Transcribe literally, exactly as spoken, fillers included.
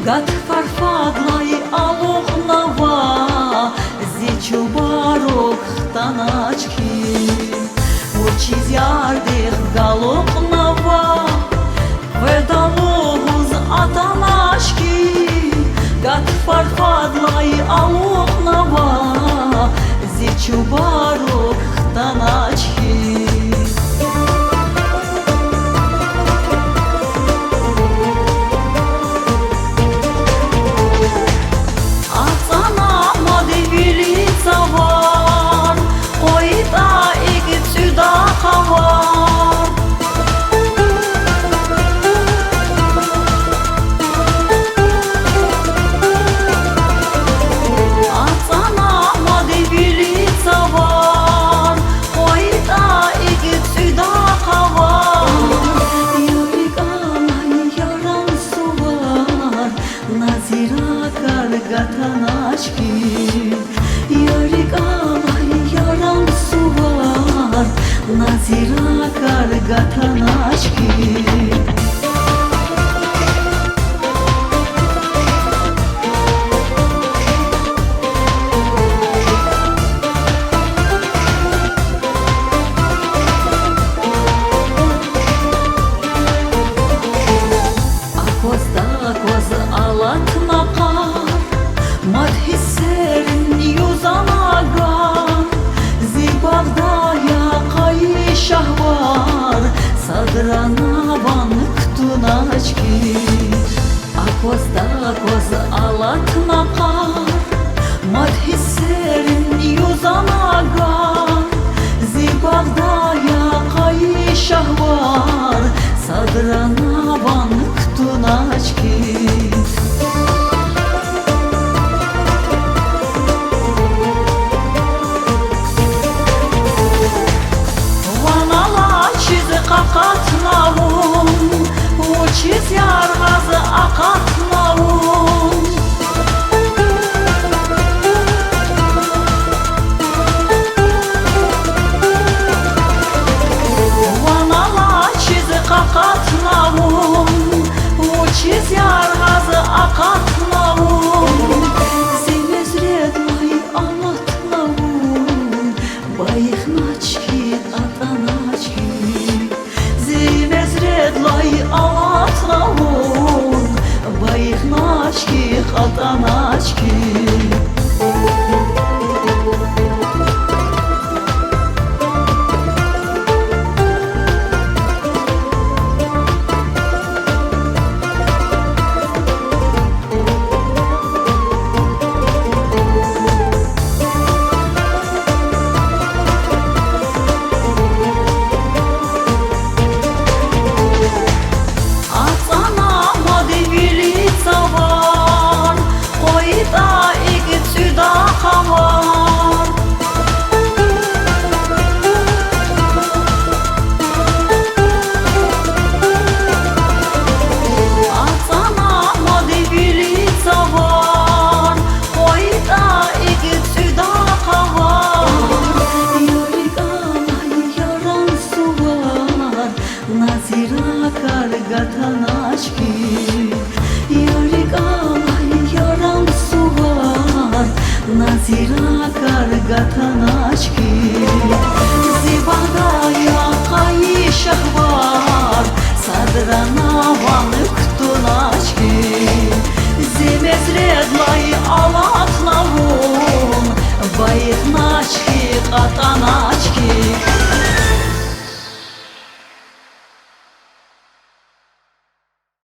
Гатфар фадлай алукьнава, зи чубарук хтанач хьи. Вучиз ярдихъ галукьнава, къведа лугьуз атанач хьи. Гатфар фадлай алукьнава, зи чубарук хтанач хьи. АцӀана мад вили цавар, къвайитӀа икӀ цӀуьда хъавар. АцӀана мад вили цавар, къвайитӀа икӀ цӀуьда хъавар. Я рикӀелай яран сувар, на зи ракӀар гатанач хьи. Я рикӀелай яран сувар, на зи ракӀар гатанач хьи. Аквазда акваз алатна къар, мад гьиссерин юзана гар. Зи багъда я къайи шагьвар, садрани ван кутунач хьи. Аквазда акваз алатна къар, мад гьиссерин юзана гар. Зи багъда я къайи шагьвар, садрани ван кутунач хьи. Ван алачиз къакъатна вун, вучиз яргъаз акъатна вун? Ван алачиз къакъатна вун, вучиз яргъаз акъатна вун? Зи мезредлай алатна вун, байихнач хьи, кьатӀанач хьи. Зи мезредлай алатна вун, байихнач хьи, кьатӀанач хьи. АцӀана мад вили цавар, къвайитӀа икӀ цӀуьда хъавар. АцӀана мад вили цавар, къвайитӀа икӀ цӀуьда хъавар. Я рикӀелай яран сувар, на зи ракӀар гатанач хьи. Я рикӀелай яран сувар, на зи ракӀар гатанач хьи.